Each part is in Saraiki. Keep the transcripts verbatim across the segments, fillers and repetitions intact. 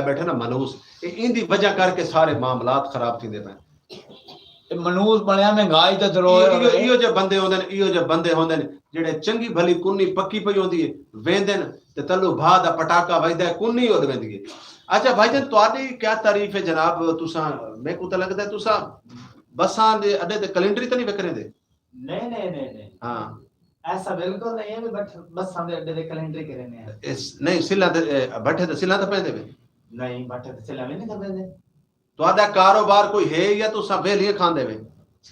بیٹھے نا منوس، اے ایندی وجہ کر کے سارے معاملات خراب تھیندے پئے۔ اے منوس بنیا مہنگائی تے درو ایہو ایہو ایہو جے بندے ہوندے نے ایہو جے بندے ہوندے نے جڑے چنگی بھلی کنی پکی پئی ہوندی ہے ویندے نے تے تلو بھا دا پٹاکا وجدا ہے کنی اڈ ویندی ہے۔ اچھا بھائی جان تہاڈی کیا تعریف ہے جناب، تساں میکوں تے لگدا ہے تساں بساں دے اڈے تے کلینڈری تے نہیں وکریندے؟ نہیں نہیں نہیں نہیں ہاں ایسا بالکل نہیں ہے، بٹ بساں دے اڈے تے کلینڈری کریندے ہیں۔ اس نہیں سلا تے بٹھے تے سلا تے پیندے وے؟ نہیں بٹھے تے سلا وی نہیں تے پیندے۔ تہاڈا کاروبار کوئی ہے یا تساں ویلھیاں کھاندے وے؟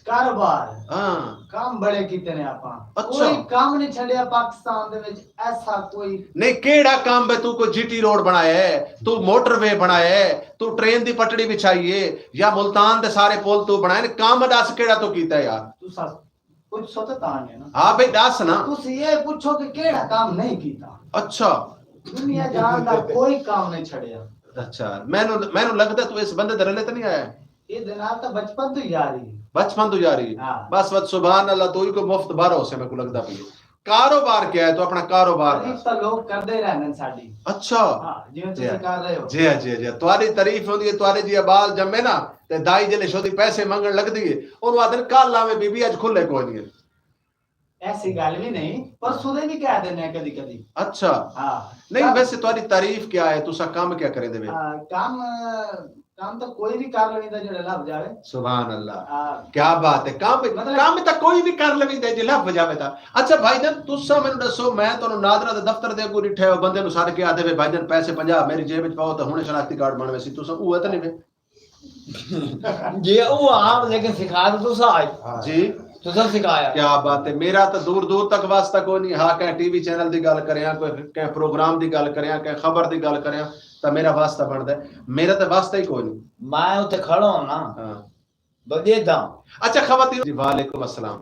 کاروبار؟ ہاں۔ کم بڑے کیتے نے آپاں۔ اچھا۔ کوئی کم نہیں چھڈیا پاکستان دے وچ ایسا کوئی۔ نہیں کیڑا کم ہے تو کوئی جی ٹی روڈ بنایا ہے، تو موٹر وے بنایا ہے، تو ٹرین دی پٹڑی وچھائی ہے یا ملتان دے سارے پل تو بنائے نے، کم دس کیڑا تو کیتا ہے یار؟ تساں پچھسو تے تاں ہے نا۔ ہاں بھئی دس نا۔ تساں یہ پچھو کہ کیڑا کم نہیں کیتا۔ اچھا۔ دنیا جہان دا کوئی کام نہیں چھڑیا۔ اچھا مینوں مینوں لگدا تو اس بندے دے رلے تے نہیں آیا۔ اے دے نال تاں بچپن توں یاری۔ بچپن توں یاری۔ ہاں۔ بس وت سبحان اللہ تو ہی کوئی مفت بارہ ہوسے میکوں لگدا پئی ہے۔ کاروبار کیا ہے تو اپنا کاروبار تعریف دس۔ تاں لوگ کردے رہندن ساڈی۔ اچھا۔ ہاں جویں تسی کر رہے ہو۔ جی ہاں جی ہاں جی ہاں۔ تہاڈی تعریف ہوندی ہے تہاڈے جیہا بال جمے نا تے دائی جلے شودی پیسے منگن لگدی ہے اونوں آدھن کل آویں بی بی اج کھلے کوئی نہیں۔ ایسی گل وی نہیں، پرسوں دے وی کہہ دینے آں کدی کدی۔ اچھا۔ ہاں۔ نہیں ویسے تہاڈی تعریف کیا ہے، تساں کم کیا کریندے وے؟ آ، کم کم تاں کوئی وی کر لویندا جیڑھا لبھ جاوے۔ سبحان اللہ۔ آ، کیا بات ہے، کم مطلب کم تاں کوئی وی کر لویندا جے لبھ جاوے تاں۔ اچھا بھائی جان تساں مینوں ڈسو، میں تہانوں نادرا دے دفتر دے اگوں ڈٹھے ہو بندے نوں سڈ کے آدھے وے بھائی جان پیسے پنجاہ میری جیب وچ پاؤ تاں ہنے شناختی کارڈ بنویسی، تساں اوہے تاں نہیں وے؟ جی او عام لیکن سکھا تو تسا آج جی تسا سکھایا۔ کیا بات ہے، میرا تو دور دور تک واسطہ کوئی نہیں۔ ہاں کہیں ٹی وی چینل دی گل کریاں، کوئی کہیں پروگرام دی گل کریاں، کہیں خبر دی گل کریاں، تاں میرا واسطہ بندا ہے۔ میرا تے واسطہ ہی کوئی نہیں۔ میں اتھے کھڑا ہوں نا۔ ہاں۔ بجے دا۔ اچھا خواتین جی وعلیکم السلام۔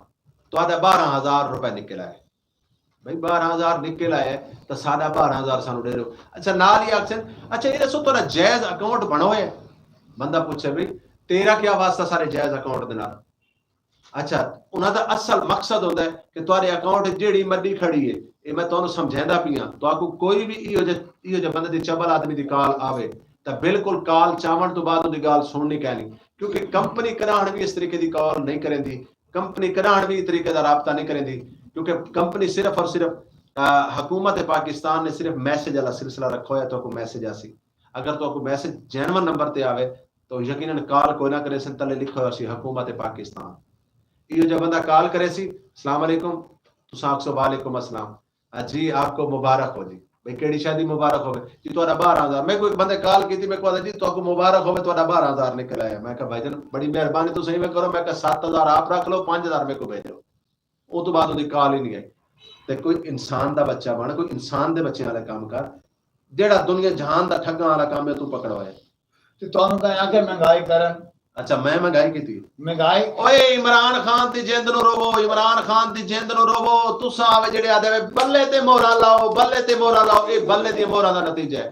تہاڈا بارہ ہزار روپے نکل آئے۔ بھئی بارہ ہزار نکل آئے تاں ساڈا بارہ ہزار سانوں ڈے ڈیو۔ اچھا نال ہی آکھسن اچھا اے دسو تہاڈا جائز اکاؤنٹ بنڑوئے؟ بندہ پچھے بھئی تیرا کیا واسطہ سارے جائز اکاؤنٹ دے نال؟ اچھا انہاں دا اصل مقصد ہوندا ہے کہ تہاڈے اکاؤنٹ اچ جیڑھی مڈی کھڑی ہے اے میں تہانوں سمجھیندا پیاں تہاکوں کوئی وی ایہو جے ایہو جے بندے دی چبل آدمی دی کال آوے تاں بالکل کال چاونڑ توں بعد اوندی گالھ سنڑنی کائنی کیونکہ کمپنی کڈاہنڑ وی اس طریقے دی کال نئیں کریندی۔ کمپنی کݙاہݨ وی ایں طریقے دا رابطہ نی کریندی کیونکہ کمپنی صرف اور صرف حکومت پاکستان نے صرف میسج آلا سلسلہ رکھا ہویا تہاکوں میسج آسی اگر تہاکوں میسج جینون نمبر تے آوے تاں یقینا کال کوئی نہ کریسن تلے لکھا ہویا سی حکومت پاکستان ایہو جا بندہ کال کریسی السلام علیکم تساں آکھسو وعلیکم السلام جی آپ کو مبارک ہو جی بھئی کیڑی شادی مبارک ہووے جی تہاڈا بارہ ہزار میکوں ہک بندے کال کیتی میکوں آہدا جی تہاکوں مبارک ہووے تہاڈا بارہ ہزار نکل آیا میں آکھیا بھائی جان بڑی مہربانی تساں ایویں کرو میں آکھیا ست ہزار آپ رکھ لو پنج ہزار میکوں بھیجو او توں بعد اوندی کال ہی نی آئی تے کوئی انسان دا بچہ بن کوئی انسان دے بچیاں آلا کم کر جیڑھا دنیا جہان دا ٹھگاں آلا کم ہے توں پکڑوائے تے تہانوں کہیں آکھے مہنگائی کرن۔ اچھا میں مہنگائی کیتی؟ مہنگائی۔ اوئے عمران خان دی جند نو روو عمران خان دی جند نو روو تساں آوے جیڑھے آدھے وے بلے تے مہراں لاؤ بلے تے مہراں لاؤ اے بلے دیاں مہراں دا نتیجہ ہے۔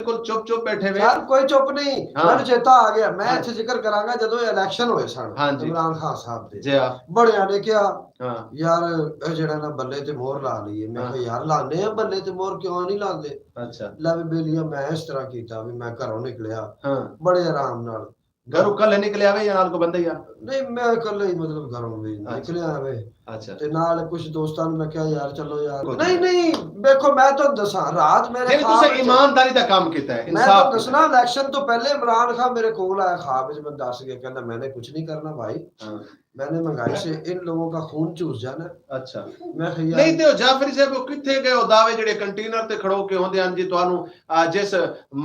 بالکل چپ چپ بیٹھے وے۔ سر کوئی چپ نہیں۔ ہاں۔ مینوں چیتا آ گیا میں ہاں۔ اتھے ذکر کراں گا جدوں اے الیکشن ہوئے سن ہاں جی۔ عمران خان صاحب دے۔ جی ہاں۔ بڑیاں نے کیا ہاں۔ یار اے جیڑھا نا بلے تے مہر لا لئی ہے میں ہاں۔ کہا یار لانے ہیں بلے تے مہر کیوں نہیں لاندے۔ اچھا۔ لے وی بیلیاں میں اس طرح کیتا وی میں گھروں نکلیا ہاں۔ بڑے آرام نال گھروں کلھے نکلے آوے یا نال کوئی بندہ ہی آ؟ نہیں میں کلھا ہی مطلب گھروں وی نکلے آوے اچھا تے نال کچھ دوستاں نوں میں کہیا یار چلو یار کوئی نہیں نہیں ویکھو میں تہانوں دساں رات میرے یعنی خواب تساں ایمانداری دا کام کیتا ہے میں انصاف تہانوں دسنا الیکشن تو پہلے عمران خان میرے کول آیا خواب وچ میں دس گیا کہندا میں نے کچھ نہیں کرنا بھائی ہاں۔ میں نے مہنگائی سے ان لوگوں کا خون چوس جانا ہے۔ اچھا۔ میں خیال۔ نہیں تے او جعفری صاحب او کتھے گئے او دعوے جڑے کنٹینر تے کھڑو کے ہوندے ہن جی تانوں آ جس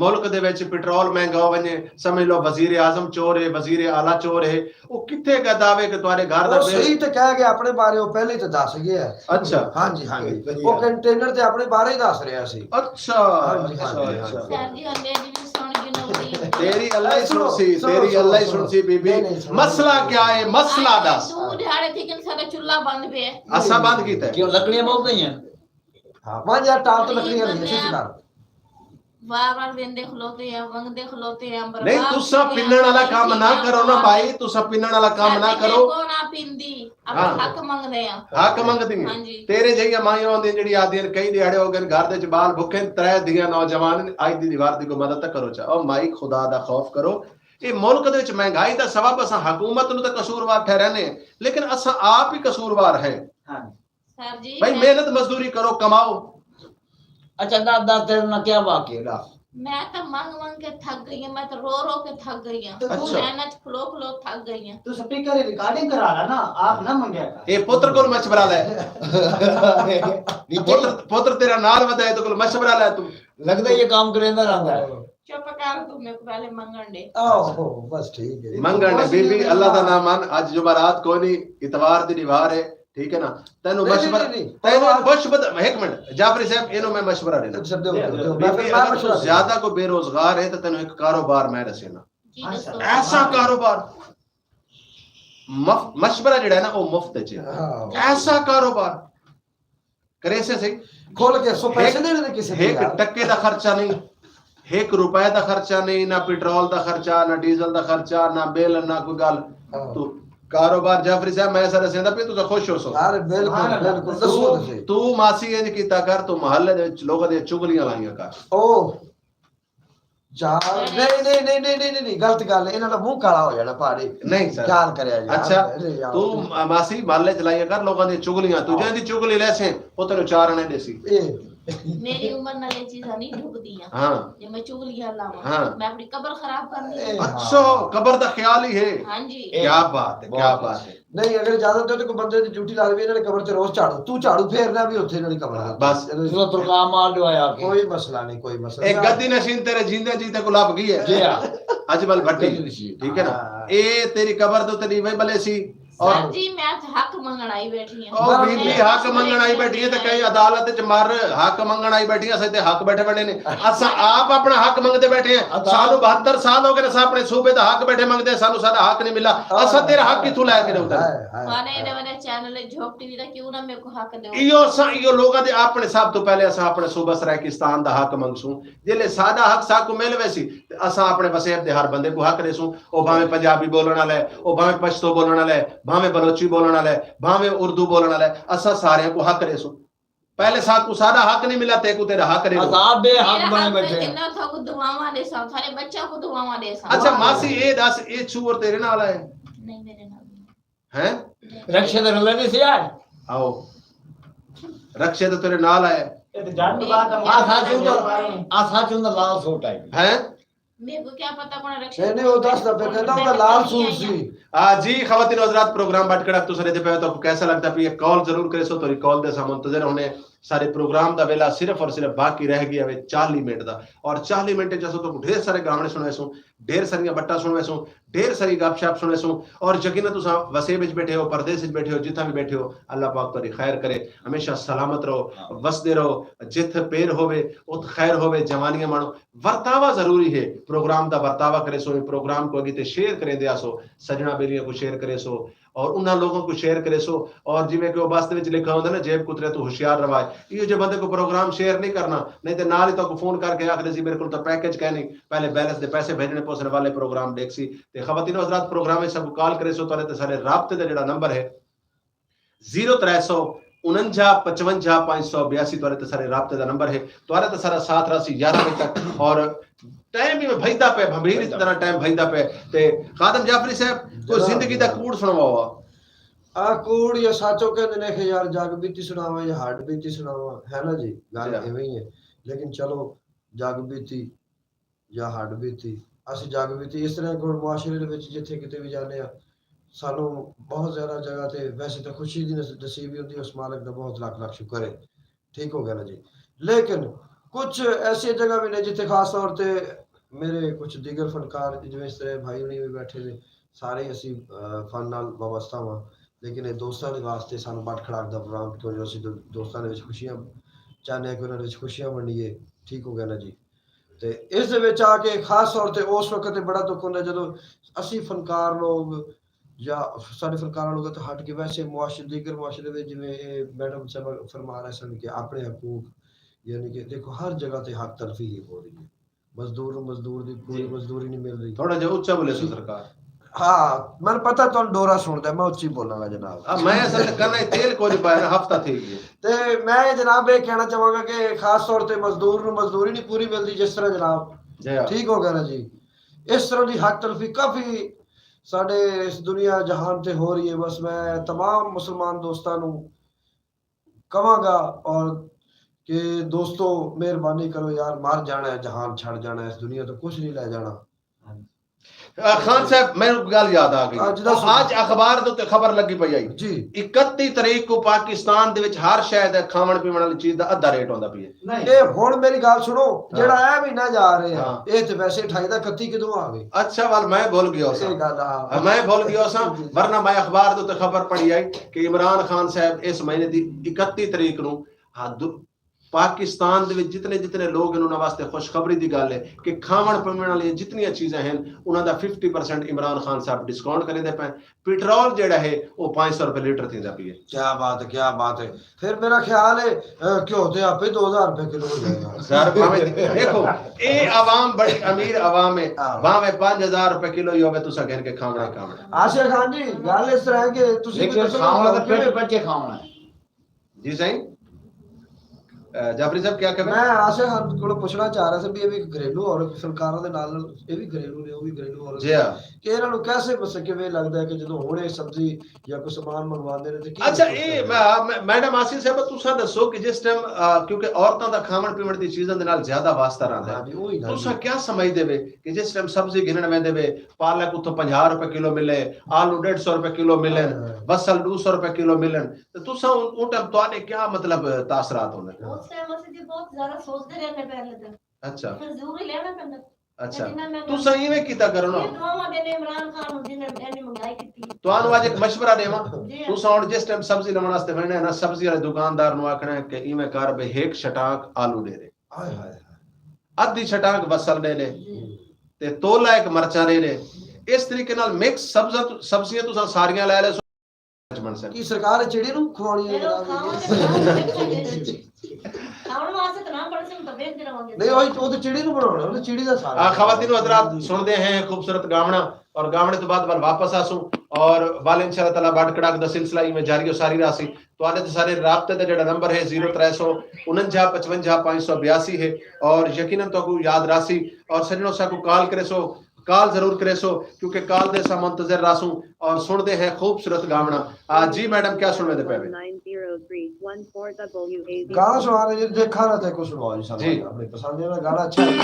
ملک دے وچ پٹرول مہنگا ہو ونجے سمجھ لو وزیر اعظم چور ہے وزیر اعلی چور ہے او کتھے گئے دعوے کہ تہاڈے گھر دا او بل۔ صحیح تے کہہ گئے اپنے بارے او پہلے تے دس گئے ہے۔ اچھا۔ ہاں جی ہاں جی۔ او کنٹینر تے اپنے بارے ہی دس رہیا سی۔ اچھا۔ ہاں جی ہاں جی۔ اچھا۔ سر جی ہن اے جی وی سن گھنو وی۔ تیری اللہ ہی سنسی تیری اللہ ہی سنسی بی بی۔ مسئلہ کیا ہے مسئلہ دس۔ دو دیہاڑے تھی کن سارا چولہا بند پیا ہے۔ اساں بند کیتا ہے۔ کیوں لکڑیاں مک گئیاں؟ ہاں ونج یار ٹال تو لکڑیاں نہیں اچھی کر۔ وار وار ویندے کھلوتے ہیں، ونگدے کھلوتے ہیں، نہیں، برباد تساں تھی پنݨ والا کام نہ کرو نا بھائی، تساں پنݨ والا کام نہ کرو۔ کو نہ پیندی، اپݨا ہاں۔ حق منگدے ہیں۔ حق منگدی ہیں۔ ہاں جی۔ تیرے جہیاں مائیاں ہوندیاں جڑی آدیاں کئی دیہاڑے ہو گئے، گھر دے وچ بال بھکھے، ترے دھیاں نوجوان، اج دی دیوار دی کوئی مدد تاں کرو چا۔ او مائی، خدا دا خوف کرو۔ اے ملک دے وچ مہنگائی دا سبب اساں حکومت نوں تاں قصوروار ٹھہرانے ہیں، لیکن اساں آپ ہی قصوروار ہیں۔ ہاں۔ سر جی، بھائی، میں محنت مزدوری کرو، کماؤ۔ اچھا، دا، دا تیرے نال کیا واقعہ دا؟ میں تاں منگ منگ کے تھک گئی ہاں، میں تاں رو رو کے تھک گئی ہاں۔ تے توں اچھا۔ لائناں چ کھلو کھلو تھک گئی ہاں۔ توں سپیکر دی ریکارڈنگ کرا لا نا، آپ نہ منگیا کر۔ اے پتر کول مشورہ لے۔ پتر، پتر تیرا نال ودے، تے کول مشورہ لے توں۔ لگدا یہ کام کریندا رہندا ہے۔ چپ کر، توں میرے کو پہلے منگن دے۔ آہو، بس ٹھیک ہے۔ منگن دے، بی بی، اللہ دا نام من، اج جمعرات کوئی نہیں، اتوار دی دیوار ہے۔ ٹھیک ہے نا؟ تینوں نہیں، نہیں، مشورہ، نہیں، نہیں۔ تینوں مشورہ، ہک منٹ، جعفری صاحب، اینوں میں مشورہ ݙینا۔ اچھا، ݙیو، ݙیو، ݙیو۔ بی بی، میں، میں اگر مشورہ توں ݙینا۔ زیادہ کوئی بے روزگار ہے تاں تینوں ہک کاروبار میں ݙسینا۔ جی، ݙسو۔ ایسا کاروبار، مف-، مشورہ جڑا ہے نا، وہ مفت ہے جی۔ ہاں۔ ایسا کاروبار کریسے صحیح۔ کھول کے سو پیسے ہک، دینے نے کسے ہک یار۔ ٹکے دا خرچہ نہیں۔ ہک روپے دا خرچہ نہیں، نہ پٹرول دا خرچہ، نہ ڈیزل دا خرچہ، نہ بل، نہ کوئی گل۔ ہاں۔ تو کاروبار جعفری صاحب، میں سارے سیندا پیا، تساں خوش ہو سو۔ یار، بالکل، سبحان اللہ۔ بالکل، تو، دسو تے صحیح۔ تو ماسی انج کیتا کر، تو محلے دے وچ لوگاں دیاں چغلیاں لائیاں کر۔ او۔ جان، نہیں، نہیں، نہیں، غلط گل ہے، انہاں دا منہ کالا ہو جانا پہاڑی۔ نہیں سر۔ خیال کریا یار۔ اچھا، نہیں یار۔ تو ماسی محلے چ لائیاں کر لوگاں دیاں چغلیاں، تو جیں دی چغلی لیسیں، او تینوں چار آنے ݙیسی۔ اے۔ میری عمر نال یہ چیزاں نہیں ڈھکدیاں۔ ہاں۔ جے میں چغلیاں لاواں، ہاں۔ میں اپݨی قبر خراب کرنی ہے۔ اے ہاں۔ اچھا، قبر دا خیال ہی ہے۔ ہاں جی۔ کیا بات ہے، کیا بات ہے۔ نہیں، اگر اجازت دے تو کوئی بندے دی ڈیوٹی لا دے، انہاں نے قبر تے روز جھاڑو، تو جھاڑو پھیرنا بھی اتھے انہاں دی قبر تے۔ بس۔ تساں ترکا مار ݙیوایا آ کے۔ کوئی مسئلہ نہیں، کوئی مسئلہ نہیں۔ اے گدی نشین تیرے جیندے جی تے کو لب گئی ہے۔ جی ہاں۔ اجمل بھٹی۔ جی، جی۔ ٹھیک ہے نا؟ ہاں۔ اے تیری قبر دے تے ݙیوے بلے سی۔ اور سر جی، میں اج حق منگن آئی بیٹھی ہاں۔ او بی بی، حق منگن آئی بیٹھی ہے تے کہیں عدالت وچ مر، حق منگن آئی بیٹھی ہے، اساں تے حق بیٹھے بنے نے۔ اساں آپ اپنا حق منگدے بیٹھے ہیں۔ عدالت سانوں بہتر سال ہو گئے، اساں اپنے صوبے دا حق بیٹھے منگدے، سانوں ساڈا حق نہیں ملا۔ اساں تیرا حق کتھوں لے کے ݙیوں تینوں؟ ہائے، ہائے۔ والے ایݙے وݙے چینل ہے، جھوپڑی وی دا کیوں نہ میرے کو حق ݙیو؟ ایہو اساں، ایہو لوگاں دے اپنے سب تو پہلے اساں اپنے صوبہ سرائیکستان دا حق منگسوں۔ جیلے ساڈا حق ساکوں مل ویسی، تے اساں اپݨے وسیب دے ہر بندے کوں حق ݙیسوں۔ او بھاویں پنجابی بولݨ والا ہے، او بھاویں پشتو بولݨ والا ہے، بھاویں بلوچی بولݨ والا ہے، بھاویں اردو بولݨ والا ہے، اساں ساریاں کوں حق ݙیسوں۔ پہلے ساکوں ساݙا حق نہیں ملا، تیکوں تیݙا حق ݙیسوں۔ عذاب بے حق میرا بݨے حق بیٹھے ہیں۔ کتنا تھاکوں دعاواں ݙیساں، سارے بچیاں کوں دعاواں ݙیساں۔ اچھا ماسی، اے ݙس، اے چھوہر تیرے نال آئے؟ نہیں، میرے نال نہیں۔ ہیں؟ رکشے تے رلے نہیں سی آئے؟ آؤ۔ رکشے تے تیرے نال آئے۔ اے تے جان دی بات ہے، آ ساچوں دا، آ ساچوں دا لال سوٹ آئے۔ ہیں؟ میرے کو کیا پتہ کون رکشے نہیں، نہیں، وہ دس دفعے کہندا، وہ لال سوٹ سی۔ آ جی، خواتین و حضرات، پروگرام بٹ کڑک تساں ݙیہدے پئے ہو، تہاکوں کیسا لڳدا پیا؟ کال ضرور کریسو، تہاݙی کال دے اساں منتظر ہونے۔ سارے پروگرام دا ویلا صرف اور صرف باقی رہ گیا وے چالیہہ منٹ دا، اور چالیہہ منٹ وچ اساں تہاکوں ڈھیر سارے گانے سݨویسوں، ڈھیر ساریاں بٹاں سݨویسوں، ڈھیر ساری گپ شپ سݨویسوں۔ اور یقیناً تساں وسیب وچ بیٹھے ہو، پردیس وچ بیٹھے ہو، جتھاں وی بیٹھے ہو، اللہ پاک تہاݙی خیر کرے، ہمیشہ سلامت رہو، وسدے رہو، جتھ پیر ہووے اتھ خیر ہووے، جوانیاں ماݨو۔ ورتاوا ضروری ہے، پروگرام دا ورتاوا کریسو، ایں پروگرام کوں اڳے تے شیئر کریندے آسو، سڄݨاں ٻیلیاں کوں شیئر کریسو اور انہاں لوگاں کوں شیئر کریسو۔ اور جیویں کہ او بس دے وچ لکھا ہوندا نا، جیب کترے توں ہوشیار رہوائے، ایہو جے بندے کوں پروگرام شیئر نہیں کرنا، نہیں تے نال ہی تہاکوں فون کر کے آکھدے سی میرے کول تاں پیکج کائنی، پہلے بیلنس دے پیسے بھیجݨے پوسن، والے پروگرام ݙیکھسی۔ تے خواتین و حضرات، پروگرام وچ ساکوں کال کریسو، تہاݙے تے ساݙے رابطے دا جیڑھا نمبر ہے، زیرو ترے سو انجا پچونجا پنج سو بیاسی تہاݙے تے ساݙے رابطے دا نمبر ہے۔ تہاݙے تے ساݙا ساتھ رہسی یارہ وڄے تک، اور ٹائم وی بھڄدا پئے، بھنبھیر دی طرح ٹائم بھڄدا پئے۔ تے خادم جعفری صاحب، کوئی زندگی دا کوڑ سݨواؤ آ۔ آ کوڑ یا سچ او کہندے نے کہ یار جگ بیتی سݨاواں یا ہڈ بیتی سݨاواں، ہے نا جی؟ گل ایویں ہی ہے۔ لیکن چلو، جگ بیتی یا ہڈ بیتی، اسی جگ بیتی، اس طرح کوئی معاشرے دے وچ جتھے کتے وی جانے آ، سانوں بہت زیادہ جگہ تے ویسے تاں خوشی دی نص-، نصیب وی ہوندی ہے، اس مالک دا بہت لکھ لکھ شکر ہے۔ ٹھیک ہو گیا نا جی؟ لیکن کچھ ایسی جگہ وی نے جتھے خاص طور تے میرے کچھ دیگر فنکار، جویں اس طرح بھائی ہونی وی بیٹھے نے، سارے اسی، آ، فن نال وابستہ ہاں، لیکن اے دوستاں دے واسطے سانوں بٹ کھڑاک دا پروگرام، کیوں جو اسی دو-، دوستاں دے وچ خوشیاں چاہنے آں کہ انہاں دے وچ خوشیاں ونڈیے۔ ٹھیک ہو گیا نا جی؟ تے اس دے وچ آ کے خاص طور تے اس وقت تے بڑا دکھ ہوندا جدوں اسی فنکار لوگ یا ساݙے فنکاراں لوگاں توں ہٹ کے ویسے معاشرے، دیگر معاشرے وچ جیویں اے میڈم صاحبہ فرما رہے سن کہ اپݨے حقوق، یعنی کہ دیکھو ہر جگہ تے حق تلفی ہی ہو رہی ہے۔ مزدور نوں مزدور دی پوری جی۔ مزدوری نہیں مل رہی۔ تھوڑا جہا اچا بولے سو سرکار۔ ہاں، میں پتہ تہاکوں ڈورا سندا ہے، میں اچی بولاں گا جناب۔ ہاں، میں اصل تے کنا تیل کوئی نہیں پایا نا، ہفتہ تھی گیا۔ تے میں جناب یہ کہنا چاہواں گا کہ خاص طور تے مزدور نوں مزدوری نہیں پوری ملدی، جس طرح جناب جی ہاں۔ ٹھیک ہو گیا نا جی، اس طرح دی حق تلفی کافی ساڈے اس دنیا جہان تے ہو رہی ہے۔ بس میں تمام مسلمان دوستاں نوں کہواں گا اور کہ دوستو، مہربانی کرو یار، مر جانا ہے، جہان چھڑ جانا ہے، اس دنیا تو کچھ نہیں لے جانا۔ آ، خان صاحب، میرے کو گل یاد آ گئی۔ آ، جی، دسو۔ اج اخبار دے تے خبر لگی پئی آئی۔ جی۔ اکتی تاریخ کو پاکستان دے وچ ہر شے دے کھاون پیون والی چیز دا ادھا ریٹ ہوندا پیا۔ اے ہن میری گل سنو، ہاں۔ جیڑا اے مہینہ جا رہے ہیں، ہاں۔ اے تے ویسے اٹھائی دا، اکتی کدوں آ گئے؟ اچھا، ول میں بھول گیا سا۔ اے گل آ۔ میں بھول گیا سا، جی، جی۔ ورنہ میں اخبار دے تے خبر پڑھی آئی کہ عمران خان صاحب اس مہینے دی اکتی تاریخ نوں، ہاں، دو-، پاکستان دے وچ جتنے جتنے لوگ ہیں، انہاں واسطے خوشخبری دی گل ہے کہ کھاون پیون والیاں جتنیاں چیزاں ہیں، انہاں دا ففٹی پرسینٹ عمران خان صاحب ڈسکاؤنٹ کریندے پئے۔ پٹرول جیڑا ہے، او پنج سو روپے لیٹر تھیندا پیا۔ کیا بات ہے، کیا بات ہے۔ پھر میرا خیال ہے، اے، گھیو تے آپے دو ہزار روپے کلو ہو جائے گا۔ سر، بھاویں دیکھو، اے عوام بڑی امیر عوام ہے، ہاں۔ بھاویں پنج ہزار روپے کلو ہی ہوے، تساں گھن کے کھاونا ہی کھاونا۔ آصف خان جی، گل اس طرح ہے کہ تسی بھی لیکن دسو کھاونا نا تو پٹ پٹ کے کھاونا ہے۔ جی سائیں۔ اے، جعفری صاحب، کیا کہہ رہے؟ میں آصف خان کو پوچھنا چاہ رہا سا بھی یہ بھی ایک گھریلو عورت، فنکاروں دے نال، یہ بھی گھریلو نے، وہ بھی گھریلو عورت جی ہاں۔ کہ انہاں نوں کیسے، مطلب، کیویں لگدا ہے کہ جدوں ہن اے سبزی یا کوئی سامان منگواندے نے تے کی اچھا، محسوس اے کردے؟ میں، میں، میڈم آصف صاحب، تساں دسو کہ جس ٹائم، آ، کیونکہ عورتاں دا کھاون پیون دی چیزاں دے نال زیادہ واسطہ رہندا ہاں ہے، جی، وہی نا تساں جی۔ کیا سمجھدے وے کہ جس ٹائم سبزی گھنن ویندے وے، پالک اتھوں پنجاہ روپے کلو ملے، آلو ڈیڑھ سو روپے کلو ملن، ہاں۔ بصل ڈو سو روپے کلو ملن، تے تساں اُن، اُن ٹائم تہاڈے کیا، مطلب، تاثرات ہوندے؟ اس ٹائم اساں جی بہت زیادہ سوچدے رہنے پہلے تے۔ اچھا۔ پھر ضروری لینا پیندا۔ اچھا۔ جنہیں مہنگائی تساں ایویں کیتا کرو نا۔ یہ دعاواں دینے عمران خان نوں جنہیں اینی مہنگائی کیتی۔ تہانوں اج ایک مشورہ ڈیواں۔ جی۔ تساں ہن جس ٹائم سبزی لوݨ واسطے ویندے نا، سبزی والے دکاندار نوں آکھنا ہے کہ ایویں کر بھئی ہک شٹانک آلو ڈے ݙے۔ ہائے ہائے ہائے۔ ادھی شٹانک بصل ݙے ݙے۔ جی۔ تے تولا ایک مرچاں ݙے ݙے۔ اس طریقے نال مکس سبزیاں، سبزیاں تساں ساریاں لے لے سو بن سکدے۔ کی سرکار چڑی نوں کھواݨی ہے پھر وہ جناب؟ کھاون واسطے کھاون واسطے تو نہ بڑھ سکتا، بیچ دے رہواں گے۔ نہیں، وہی، وہ تو چڑی نوں بناونا، وہ تو چڑی دا سارا۔ آ، خواتین و حضرات، سنڑدے ہیں خوبصورت گاونا اور گاونے تو بعد ول واپس آسوں اور ول انشاءاللہ تعالیٰ بڈ کڑاک دا سلسلہ ایویں جاری و ساری رہسی۔ تہاڈے تے سارے رابطے دا جڑا نمبر ہے زیرو ترے سو انجا پچونجا پنج سو بیاسی ہے اور یقیناً تہاکوں یاد رہسی۔ اور سجنو، ساکوں کال کریسو، کال ضرور کریسو کیونکہ کال دے اساں منتظر رہسوں۔ اور سنڑدے ہیں خوبصورت گاونا۔ آ، جی میڈم، کیا سنڑویندے پئے وے؟ گانا سنڑا رہے جی، دیکھا نہ تے کچھ سنڑواؤ جی سانوں۔ جی۔ اپݨی پسندیدہ گانا اچھا ہے۔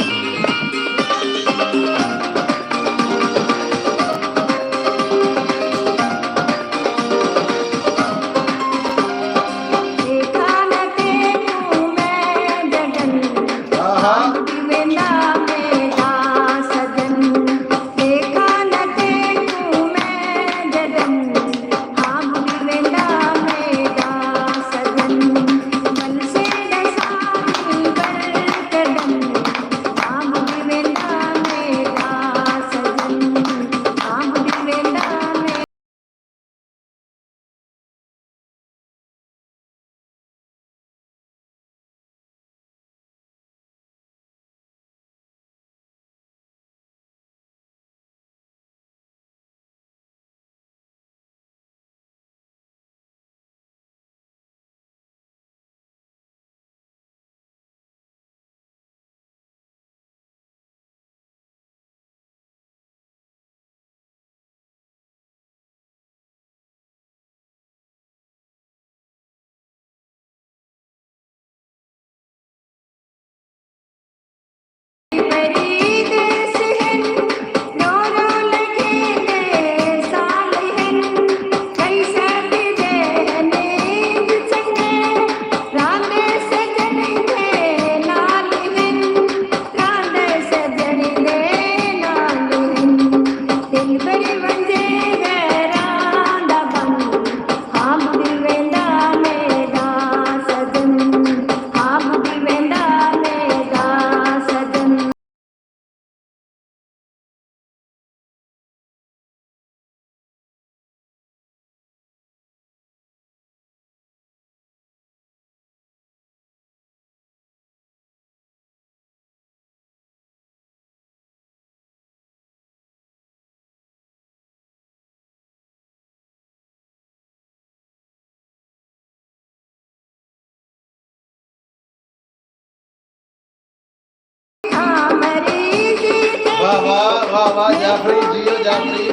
واہ واہ جعفری، جیو جعفری۔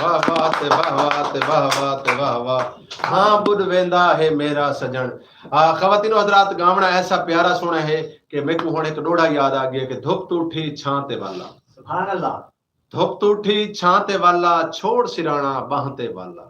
واہ واہ تے واہ واہ تے واہ واہ تے واہ واہ۔ ہاں ٻݙ ویندا ہے میرا سڄݨ۔ آ، خواتین و حضرات، گاوݨا ایسا پیارا سوہݨا ہے کہ میکوں ہݨ ہک ݙوہڑا یاد آ ڳیا کہ دھپ توں اٹھی چھاں تے والا۔ سبحان اللہ۔ دھپ توں اٹھی چھاں تے والا، چھوڑ سراݨا ٻانہہ تے والا۔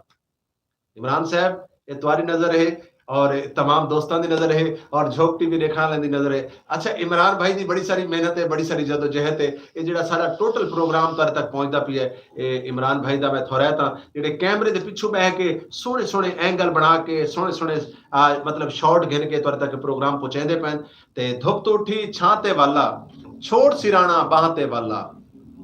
عمران صاحب، اے تہاݙی نظر ہے اور تمام دوستاں دی نظر ہے اور جھوک ٹی وی ݙیکھݨ والیں دی نظر ہے۔ اچھا، عمران بھائی دی بڑی ساری محنت ہے، بڑی ساری جدوجہد ہے۔ اے جیڑھا سارا ٹوٹل پروگرام تہاݙے تک پہنچدا پیا ہے، اے عمران بھائی دا میں تھوریت ہاں، جیڑھے کیمرے دے پچھوں ٻہہ کے سوہݨے سوہݨے اینگل بݨا کے، سوہݨے سوہݨے، آ، مطلب شاٹ گھن کے تہاݙے تک پروگرام پہنچیندے پئن۔ تے دھپ توں اٹھی چھاں تے والا، چھوڑ سراݨا ٻانہہ تے والا۔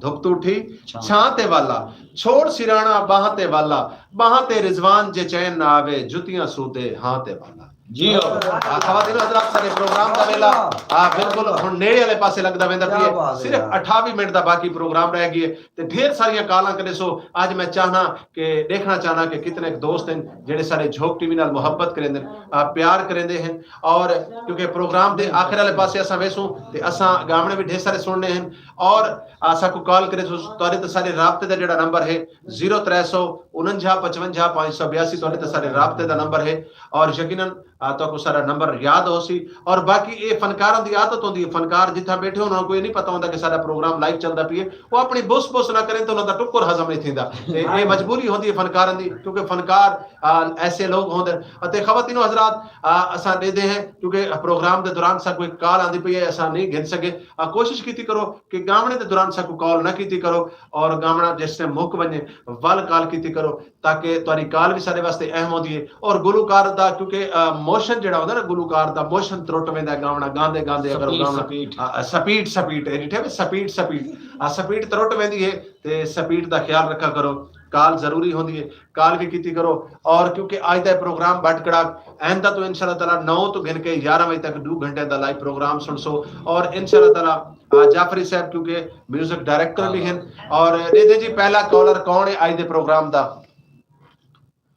دھپ توں اٹھی چھاں۔ چھاں تے والا، چھوڑ سراݨا ٻانہہ تے والا۔ ٻانہہ تے رضوان جے چین نہ آوے، جتیاں سودے ہاں تے والا۔ جی ہو۔ آ، خواتین و حضرات، سارے پروگرام دا ویلا، آ، بالکل ہݨ نیڑے والے پاسے لڳدا ویندا پیا ہے۔ کیا بات ہے صرف یار۔ اٹھاوی منٹ دا باقی پروگرام رہ ڳیا ہے۔ تے ڈھیر ساریاں کالاں کریسو۔ اڄ میں چاہنا کہ ݙیکھݨا چاہنا کہ کتنے ک دوست ہن جیڑھے سارے جھوک ٹی وی نال محبت کریندے ہن، آ، پیار کریندے ہن۔ اور کیونکہ پروگرام دے آخر والے پاسے اساں ویسوں تے اساں گاوݨے وی ڈھیر سارے سݨݨے ہن۔ اور، آ، ساکوں کال کریسو، تہاݙے تے سارے رابطے دا جیڑھا نمبر ہے زیرو ترے سو انجھا پچونجھا پنج سو بیاسی، تہاݙے تے سارے رابطے دا نمبر ہے۔ اور یقیناً آ، تہاکوں ساݙا نمبر یاد ہوسی۔ اور باقی اے فنکاراں دی عادت ہوندی ہے، فنکار جتھاں ٻیٹھے ہن، انہاں کوں اے نہیں پتہ ہوندا کہ ساݙا پروگرام لائیو چلدا پئے، او اپݨی بس بس نہ کرن تے انہاں دا ٹکر ہضم نہیں تھیندا۔ تے اے مجبوری ہوندی ہے فنکاراں دی، کیونکہ فنکار، آ، ایسے لوگ ہوندن۔ اتے خواتین و حضرات، آ، اساں ݙیہدے ہیں، کیونکہ پروگرام دے دوران ساکوں ہک کال آندی پئی ہے، اساں نہیں گھن سڳے۔ آ، کوشش کیتی کرو کہ گاوݨے دے دوران ساکوں کال نہ کیتی کرو، اور گاوݨا جس ٹائم مک ونڄے، ول کال کیتی کرو۔ تاکہ تہاݙی کال وی ساݙے واسطے اہم ہوندی ہے۔ اور گلوکار دا، کیونکہ، آ، موشن جیڑھا ہوندا نا، گلوکار دا موشن ترٹ ویندا ہے، گاوݨا گاندے گاندے اگر او سپیڈ، گاوݨا، سپیڈ۔ آ، آ، سپیڈ، سپیڈ، اے ݙٹھے وے، سپیڈ، سپیڈ۔ آ، سپیڈ ترٹ ویندی ہے تے سپیڈ دا خیال رکھا کرو۔ کال ضروری ہوندی ہے، کال وی کیتی کرو۔ اور کیونکہ اڄ دا پروگرام بٹ کڑاک، آئندہ توں انشاءاللہ تعالیٰ نو توں گھن کے یارہاں وڄے تک ݙو گھنٹے دا لائیو پروگرام سݨسو۔ اور انشاءاللہ تعالیٰ، آ، جعفری صاحب کیونکہ میوزک ڈائریکٹر وی ہن۔ اور ݙیہدے جی پہلا کالر کون ہے اڄ دے پروگرام دا؟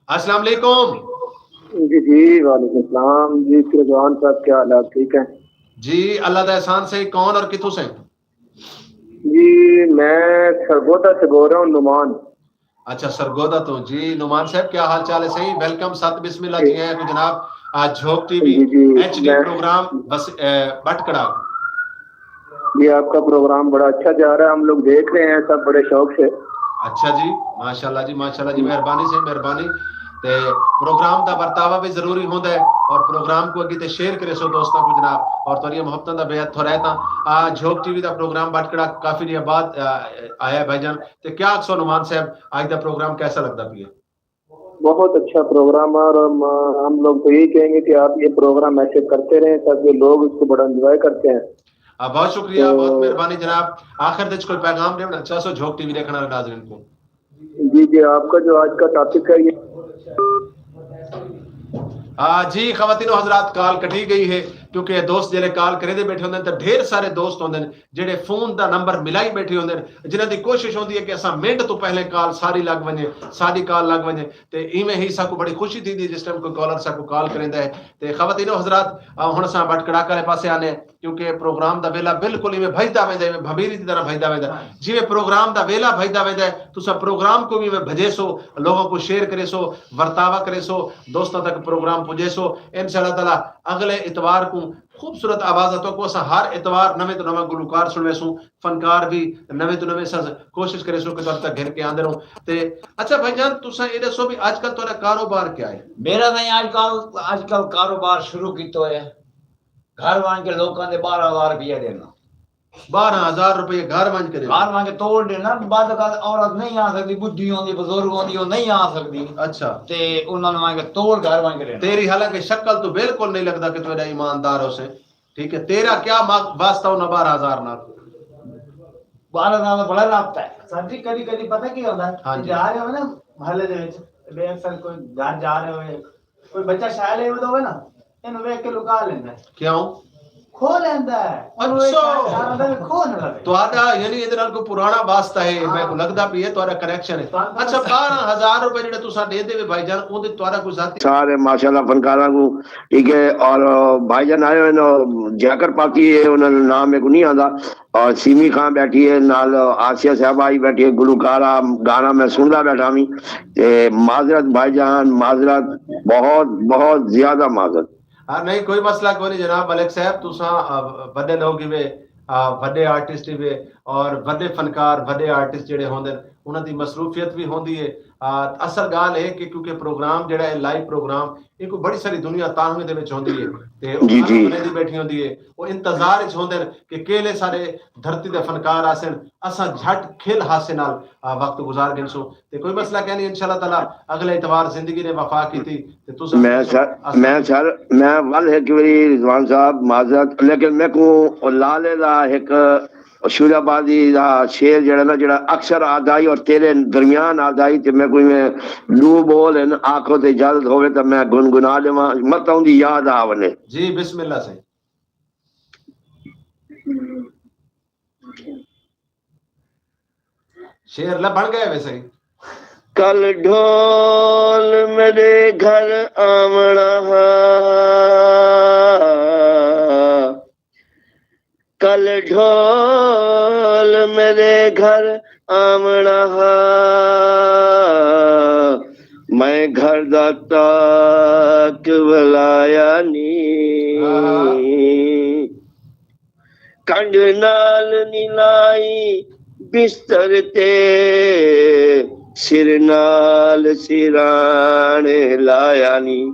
السلام علیکم۔ جی جی، وعلیکم السلام جی، رضوان صاحب، کیا حالات؟ ٹھیک ہیں؟ جی اللہ دا احسان سے۔ کون اور کتھوں سے؟ جی، میں سرگودھا سے بول رہا ہوں، نعمان۔ اچھا، سرگودھا تو جی۔ نعمان صاحب، کیا حال چال ہے؟ صحیح، ویلکم، ست بسم اللہ جی ہیں کو جناب۔ آج جھوک ٹی وی جی جی ایچ ڈی میں پروگرام بس اے، بٹکڑا۔ جی، آپ کا پروگرام بڑا اچھا جا رہا ہے، ہم لوگ دیکھ رہے ہیں سب بڑے شوق سے۔ اچھا جی، ماشاءاللہ جی، ماشاءاللہ جی، مہربانی سے مہربانی۔ تے پروگرام دا ورتاوا بھی ضروری ہوندا ہے، اور پروگرام کو اگے تے شیئر کرے سو دوستاں کو جناب، اور تہاڈیاں محبتاں دا بے حد تھورا ہے۔ تاں آ جھوک ٹی وی دا پروگرام بٹکڑا کافی دنیا بعد آ، آیا ہے بھائی جان۔ تے کیا آکھسو نعمان صاحب، اج دا پروگرام کیسا لگدا پیا؟ بہت اچھا پروگرام ہے، اور ہم ہم لوگ تو یہی کہیں گے کہ آپ یہ پروگرام ایسے کرتے رہیں تاکہ لوگ اس کو بڑا انجوائے کرتے ہیں۔ آ، بہت شکریہ، بہت مہربانی جناب۔ آخر دے وچ کوئی پیغام ݙیوݨا چاہسو جھوک ٹی وی ݙیکھݨ والے ناظرین کو؟ جی جی، آپ کا جو آج کا ٹاپک ہے یہ آ، جی خواتین و حضرات، کال کٹی گئی ہے، کیونکہ دوست جڑے کال کریندے بیٹھے ہوندے ہیں تو ڈھیر سارے دوست ہوندے ہیں جڑے فون دا نمبر ملائی بیٹھے ہوندے ہیں، جنہاں دی کوشش ہوندی ہے کہ اساں منٹ تو پہلے کال ساری لگ ونجے، ساری کال لگ ونجے۔ تے ایویں ہی ساکو بڑی خوشی تھیندی ہے جس ٹائم کوئی کالر ساکو کال کریندا ہے۔ تے خواتین و حضرات، آ، ہن اساں بٹ کڑاک والے پاسے آنے ہیں، کیونکہ پروگرام دا ویلا بالکل ایویں بھجدا ویندا ہے، ایویں بھمیری دی طرح بھجدا ویندا ہے۔ جیویں پروگرام دا ویلا بھجدا ویندا ہے، تساں پروگرام کو بھی ایویں بھجے سو، لوگوں کو شیئر کرے سو، ورتاوا کرے سو، دوستاں تک پروگرام پجے سو۔ ان شاء اللہ تعالیٰ اگلے اتوار کو خوبصورت آوازاں تو کو اساں ہر اتوار نویں تو نواں گلوکار سنوے سوں، فنکار بھی نویں تو نویں سز کوشش کرے سو کہ تہاڈے تک گھن کے آندے رہوں۔ تے اچھا بھائی جان، تساں اے ݙسو بھی اج کل تہاڈا کاروبار کیا ہے؟ میرا تائیں اج کل اج کل کاروبار شروع کیتا ہویا ہے۔ گھر ونج کے لوکاں دے بارہ ہزار روپیہ ݙینا۔ بارہ ہزار روپیہ گھر ونج کے ݙینا؟ گھر ونج کے توڑ ݙینا، بعد اوقات عورت نہیں آ سکدی، ٻڈھی ہوندی، بزرگ ہوندی، او نہیں آ سکدی۔ اچھا۔ تے انہاں نوں ونج کے توڑ گھر ونج کے ݙینا۔ تیری حالانکہ شکل توں بالکل نہیں لگدا کہ تہاڈا ایماندار ہوسیں۔ ٹھیک ہے، تیرا کیا ما- واسطہ انہاں بارہ ہزار نال؟ بارہ ہزار دا بڑا رابطہ ہے۔ سر جی، کدی کدی پتہ کی ہوندا ہے؟ ہاں جی۔ جا رہے ہوئے نا محلے دے وچ، بے اکثر کوئی گھر جا رہے ہوئے، کوئی بچہ شاید لے ہوئے ہوئے نا، اینوں ویکھ کے لکا لیندا ہے۔ کیوں؟ کھو لیندا ہے۔ اچھا۔ کھو نہ لگے۔ تہاڈا یعنی ایدے نال کوئی پرانا واسطہ ہے، میرے کو لگدا پی ہے تہاڈا کنیکشن ہے۔ اچھا، بارہ ہزار روپے جڑے تساں ڈیندے وے بھائی جان، اوندے تہاڈا کوئی ذاتی؟ سارے ماشاءاللہ فنکاراں کو، ٹھیک ہے، اور بھائی جان آئے ہوئے نا، جیکر پاکی ہے، انہاں دا نام میرے کو نہیں آندا، اور سیمی خان بیٹھی ہے نال، آسیہ صاحبہ آئی بیٹھی ہے، گلوکارہ، گانا میں سندا بیٹھا وی۔ تے معذرت بھائی جان، معذرت، بہت بہت زیادہ معذرت۔ ہاں نہیں، کوئی مسئلہ کوئی نہیں جناب ملک صاحب، تساں وڈے لوگ ہی وے، وڈے آرٹسٹ ہی وے، اور وڈے فنکار، وڈے آرٹسٹ جڑے ہوندے، انہاں دی مصروفیت بھی ہوندی ہے۔ اصل گال ہے کہ کیونکہ پروگرام جڑا ہے، لائیو پروگرام، ایکوں بڑی ساری دنیا تاہویں دے وچ ہوندی ہے، تے او جی، ہر جی۔ بندے دی بیٹھی ہوندی ہے، او انتظار وچ ہوندے نے کہ کیلے سارے دھرتی دے فنکار آسن، اساں جھٹ کھل ہاسے نال آ، وقت گزار گھنسوں۔ تے کوئی مسئلہ کینی، انشاءاللہ تعالی اگلے اتوار زندگی نے وفا کیتی تے تساں میں سر میں سر میں ول ہک واری رضوان صاحب معذرت، لیکن میکوں لالے دا ہک شورا بازی دا شعر جڑا نا، جڑا اکثر آدائی اور تیرے درمیان آدائی، تے میں کوئی میں دو بول ہیں، آنکھوں تے اجازت ہوئے تو میں گنگنا لیواں، مت اوندی یاد آ ونے۔ جی بسم اللہ سائیں۔ شعر لبھن گئے وے سائیں۔ کل ڈھول میرے گھر آونا ہا، کل ڈھول میرے گھر آونا ہا، میں گھر دا تاک ولایا نی۔ کنڈ نال نی لائی بستر تے، سر نال سرہاݨے لایا نی۔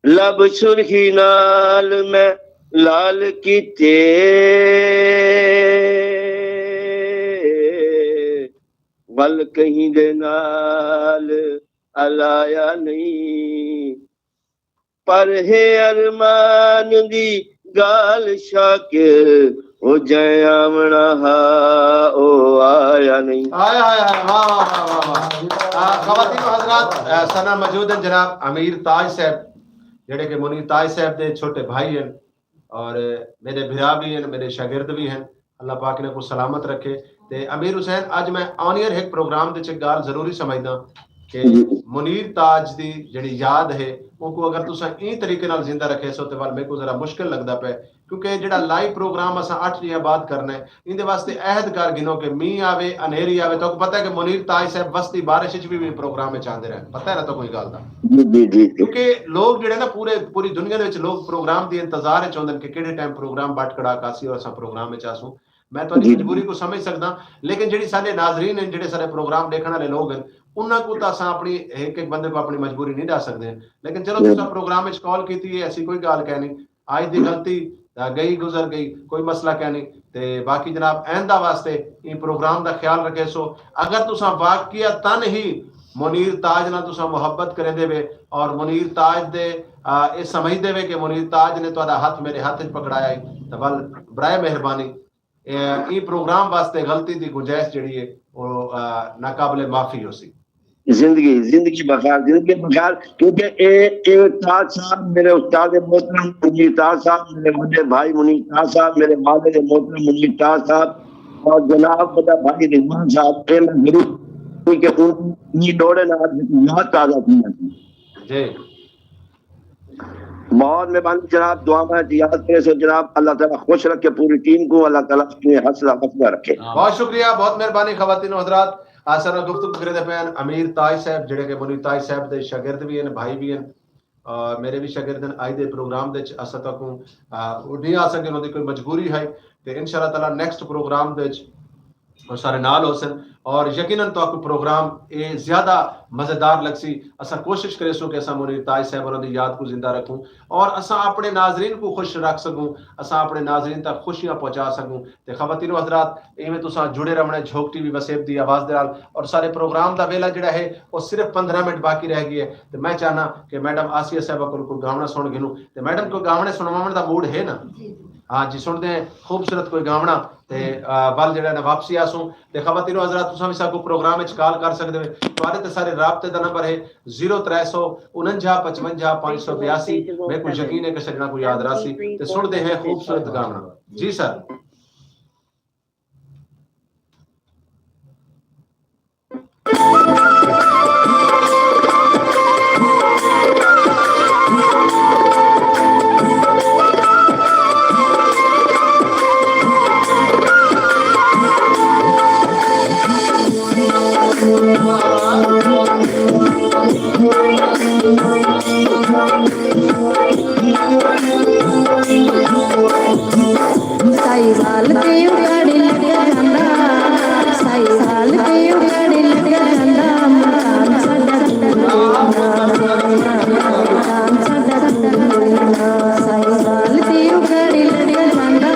لب سرخی نال میں لال کیتے، ول کہیں دے نال الایا نئیں۔ پر ہے ارمان دی گالھ شاکر، او جئیں آوݨا ہا او آیا نئیں۔ ہائے ہائے ہائے، واہ واہ واہ واہ واہ۔ آ، خواتین و حضرات، آ، ساݙے نال موجود ہیں جناب امیر تاج صاحب، جڑے کہ منیر تاج صاحب دے چھوٹے بھائی ہیں اور میرے بھرا بھی ہیں، میرے شاگرد بھی ہیں۔ اللہ پاک انہاں کوں سلامت رکھے۔ تے امیر حسین، اج میں آن ایئر ہک پروگرام دے وچ ہک گالھ ضروری سمجھداں کہ منیر تاج دی جڑی یاد ہے، اونکوں اگر تساں ایں طریقے نال زندہ رکھیسو تے ول میکوں ذرا مشکل لگدا پئے، کیونکہ جڑا لائیو پروگرام اساں اٹھ ݙینہاں بعد کرنا ہے، ایندے واسطے عہد کر گھنو کہ مینہ آوے، انہیری آوے۔ تہاکوں پتہ ہے کہ منیر تاج صاحب وستی بارش اچ وی، وی پروگرام اچ آندے رہن، پتہ ہے نا تہاکوں ایں ڳالھ دا؟ جی، جی، جی، جی۔ کیونکہ لوگ جڑے نا پورے، پوری دنیا دے وچ لوگ پروگرام دی انتظار اچ ہوندن کہ کیڑھے ٹائم پروگرام بٹ کڑاک آسی اور اساں پروگرام اچ آسوں۔ میں تہاݙی جی، جی۔ مجبوری کوں سمجھ سڳداں، لیکن جڑی ساݙے ناظرین ہن، جڑے ساݙے پروگرام ݙیکھݨ والے لوگ ہن، انہاں کوں تاں اساں اپݨی، ہک ہک بندے کوں اپݨی مجبوری نہیں ݙس سڳدے۔ لیکن چلو، جی۔ تساں پروگرام وچ کال کیتی ہے، ایسی کوئی ڳالھ کائنی۔ اڄ دی غلطی، آ، ڳئی گزر ڳئی، کوئی مسئلہ کائنی۔ تے باقی جناب، آئندہ واسطے ایں پروگرام دا خیال رکھیسو۔ اگر تساں واقعتاً ہی منیر تاج نال تساں محبت کریندے وے اور منیر تاج دے، آ، اے سمجھدے وے کہ منیر تاج نے تہاݙا ہتھ میݙے ہتھ وچ پکڑایا ہے، تاں ول برائے مہربانی اے، ایں پروگرام واسطے غلطی دی گنجائش جڑی ہے، او، آ، ناقابل معافی ہوسی۔ زندگی، زندگی بخیر، زندگی بخیر، کیونکہ اے، اے تاج صاحب، میرے استاد محترم منیر تاج صاحب، میرے وݙے بھائی منیر تاج صاحب، میرے والد محترم منیر تاج صاحب، اور جناب وݙا بھائی رضوان صاحب، اے میں ضرور کہ ان کی ݙوڑے نال یاد تازہ کیا۔ جی۔ بہت مہربانی جناب، دعاواں اچ یاد کریسو جناب، اللہ تعالیٰ خوش رکھے پوری ٹیم کوں، اللہ تعالیٰ اپݨی حوصلہ افزا رکھے۔ بہت شکریہ، بہت مہربانی خواتین و حضرات۔ آ، سارے نال گفتگو کریندے پئے ہن امیر تاج صاحب، جڑے کہ منیر تاج صاحب دے شاگرد وی ہن، بھائی وی ہن، آ، میرے وی شاگرد ہن۔ اڄ دے پروگرام دے وچ اساں تہاکوں، آ، او نہیں آ سڳے، انہاں دی کوئی مجبوری ہے، تے ان شاء اللہ تعالیٰ نیکسٹ پروگرام دے وچ او سارے نال ہوسن، اور یقیناً تہاکوں پروگرام اے زیادہ مزیدار لگسی۔ اساں کوشش کریسوں کہ اساں منیر تاج صاحب ہوراں دی یاد کوں زندہ رکھوں اور اساں اپݨے ناظرین کوں خوش رکھ سڳوں، اساں اپݨے ناظرین تک خوشیاں پہنچا سڳوں۔ تے خواتین و حضرات، ایویں تساں جڑے رہوݨے جھوک ٹی وی وسیب دی آواز دے نال، اور سارے پروگرام دا ویلا جڑا ہے، او صرف پندرہ منٹ باقی رہ ڳئی ہے۔ تے میں چاہنا کہ میڈم آسیہ صاحبہ کول کوئی گاوݨا سݨ گھنوں۔ تے میڈم، کوئی گاوݨے سݨواوݨ دا موڈ ہے نا؟ جی، جی۔ ہاں جی، سݨدے ہیں خوبصورت کوئی گاوݨا۔ تے، آ، ول جڑا نا واپسی آسوں۔ تے خواتین و حضرات، تساں وی ساکوں پروگرام وچ کال کر سڳدے ہو۔ تہاݙے تے سارے رابطے دا نمبر ہے زیرو ترے سو انجا پچونجا پنج سو بیاسی۔ میکوں یقین ہے کہ سڄݨاں کوں یاد رہسی۔ تے سݨدے ہیں خوبصورت گاوݨا۔ جی سر۔ ساہیوال تے اگاڑی لڳا جاندا، ساہیوال تے اگاڑی لڳا جاندا، ملتان ساݙا دور کوئی نہ، ملتان ساݙا دور کوئی نہ۔ ساہیوال تے اگاڑی لڳا جاندا،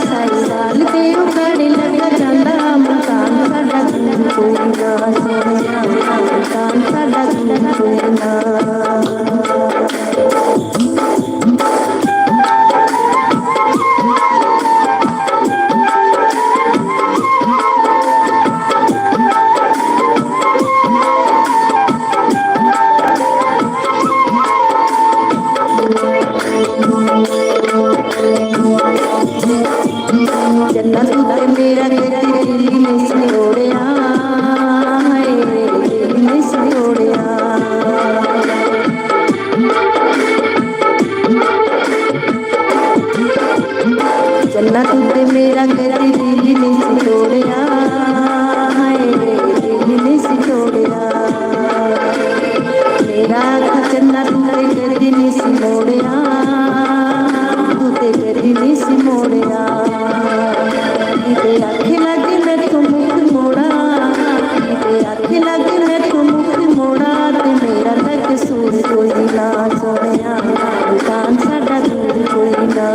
ساہیوال تے اگاڑی لڳا جاندا، ملتان ساݙا دور کوئی نہ، سوہݨیا، ملتان ساݙا دور کوئی نہ۔ جنت اتے میݙا کدی دل نئیں سی توڑیا، ہائے، دل نئیں سی توڑیا۔ جنت اتے میݙا کدی دل نئیں سی توڑیا، ہائے، دل نئیں سی توڑیا۔ میݙا آکھا جنت اتے کدی نئیں سی موڑیا، توں تے کدی نئیں سی موڑیا۔ کیتے اکھ لڳ میݙے توں مکھ موڑا، کیتے اکھ لڳ میݙے توں مکھ موڑا، تے میݙا تے قصور کوئی نہ سوہݨیا، ملتان ساݙا دور کوئی نہ۔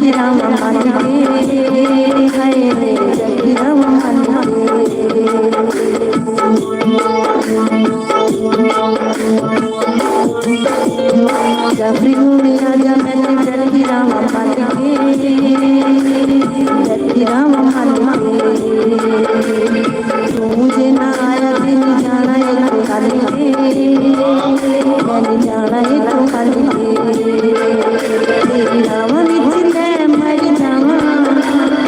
جکڑاواں من کے، ہائے وے جکڑاواں من کے۔ جعفری میاں جا میکوں جکڑاواں من کے، جکڑاواں من کے۔ توں جے نہ آیا تے نی جانا اتھوں ہل کے، میں نی جانا اتھوں ہل کے۔ تیری راہواں وچ میں مر جاواں،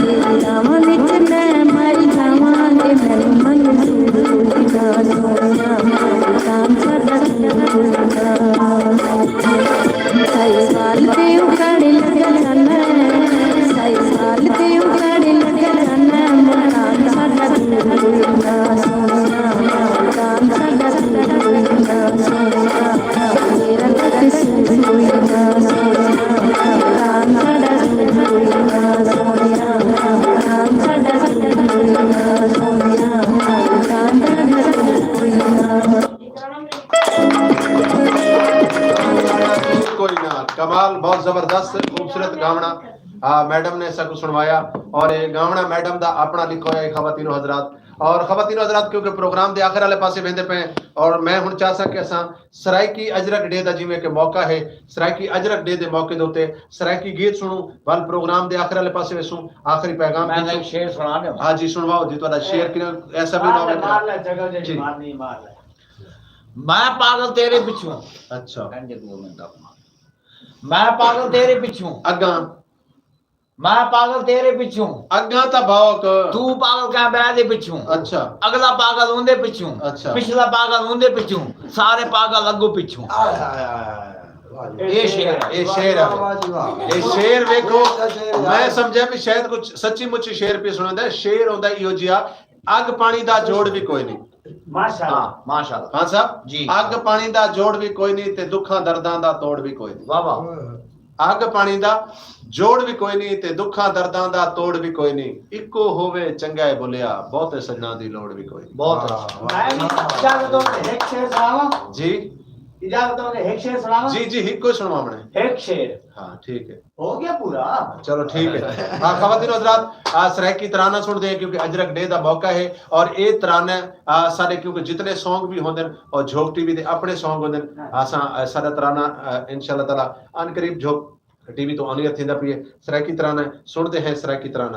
تیری راہواں وچ میں مر جاواں، اے مینوں منظور کوئی نہ سوہݨیا، مقام ساݙا دور کوئی نہ۔ سائیں وال تے اکھاڑے لڳا جانا، سائیں وال تے اکھاڑے لڳا جانا، مقام ساݙا دور کوئی نہ سوہݨیا، مقام ساݙا دور کوئی نہ سوہݨیا، میرا قصور کوئی نہ سوہݨیا، مقام ساݙا دور کوئی نہ سوہݨیا، مقام ساݙا دور کوئی نہ سوہݨیا، مقام ساݙا دور کوئی نہ۔ کوئی نہ، کمال، بہت زبردست، خوبصورت گاوݨا۔ آ، میڈم نے ساکوں سݨوایا اور یہ گاوݨا میڈم دا اپݨا لکھا ہویا ہے، خواتین و حضرات۔ اور خواتین و حضرات، کیونکہ پروگرام دے آخر والے پاسے ویندے پئے ہیں اور میں ہݨ چاہساں کہ اساں سرائیکی اجرک ڈے دا جیویں کہ موقع ہے، سرائیکی اجرک ڈے دے موقع دے اُتے سرائیکی گیت سݨوں، ول پروگرام دے آخر والے پاسے ویسوں، آخری پیغام میں ݙیسوں۔ ایک شعر سݨا ݙیواں؟ ہاں جی، سݨواؤ جی، تہاݙا شعر کیڑھا، ایسا بھی نہ ہووے۔ مار لے، جگل جیڑھی جی۔ مارنی، مار لے۔ میں پاگل تیرے پچھوں۔ اچھا۔ میں پاگل تیرے پچھوں۔ اڳاں۔ میں پاگل تیرے پچھوں۔ اڳاں تاں بھوک۔ توں پاگل کہیں ٻئے دے پچھوں۔ اچھا۔ اڳلا پاگل اوندے پچھوں۔ اچھا۔ پچھلا پاگل اوندے پچھوں۔ سارے پاگل اڳوں پچھوں۔ ہائے، ہائے، ہائے، ہائے۔ واہ جی واہ۔ اے شعر ہے۔ اے شعر ہے۔ واہ جی واہ۔ اے شعر ویکھو، اے شعر یار۔ میں سمجھیا بھی شاید کچھ سچی مچی شعر پیا سݨیندا ہے۔ شعر ہوندا ایہو جیہا، اڳ پاݨی دا جوڑ بھی کوئی نہیں۔ ماشاءاللہ۔ ہاں، ماشاءاللہ۔ خان صاحب، جی۔ اڳ پاݨی دا جوڑ بھی کوئی نہیں تے دکھاں درداں دا توڑ بھی کوئی نہیں۔ واہ واہ۔ اڳ پاݨی دا جوڑ بھی کوئی نہیں تے دکھاں درداں دا توڑ بھی کوئی نہیں۔ اکو ہووے چنڳا ہے بھلیا، بہتے سڄݨاں دی لوڑ بھی کوئی نہیں۔ بہت اچھا۔ واہ، واہ۔ میں بھی اجازت ہو تے ہک شعر سݨاواں؟ جی۔ اجازت ہو تے ہک شعر سݨاواں؟ جی، جی، ہک کوئی سݨواوݨے۔ ہک شعر۔ ہاں، ٹھیک ہے۔ ہو گیا پورا۔ چلو ٹھیک ہے۔ ہاں، خواتین و حضرات، آ، سرائیکی ترانہ سݨدے ہیں کیونکہ اجرک ڈے دا موقع ہے اور اے ترانہ، آ، سارے کیونکہ جتنے سانگ بھی ہوندن اور جھوک ٹی وی دے اپنے سانگ ہوندن۔ ہاں۔ اساں، آ، سارا ترانہ، آ، انشاءاللہ تعالیٰ عن قریب جھوک ٹی وی تو آن ایئر تھیندا پئے۔ سرائیکی ترانہ سݨدے ہیں، سرائیکی ترانہ۔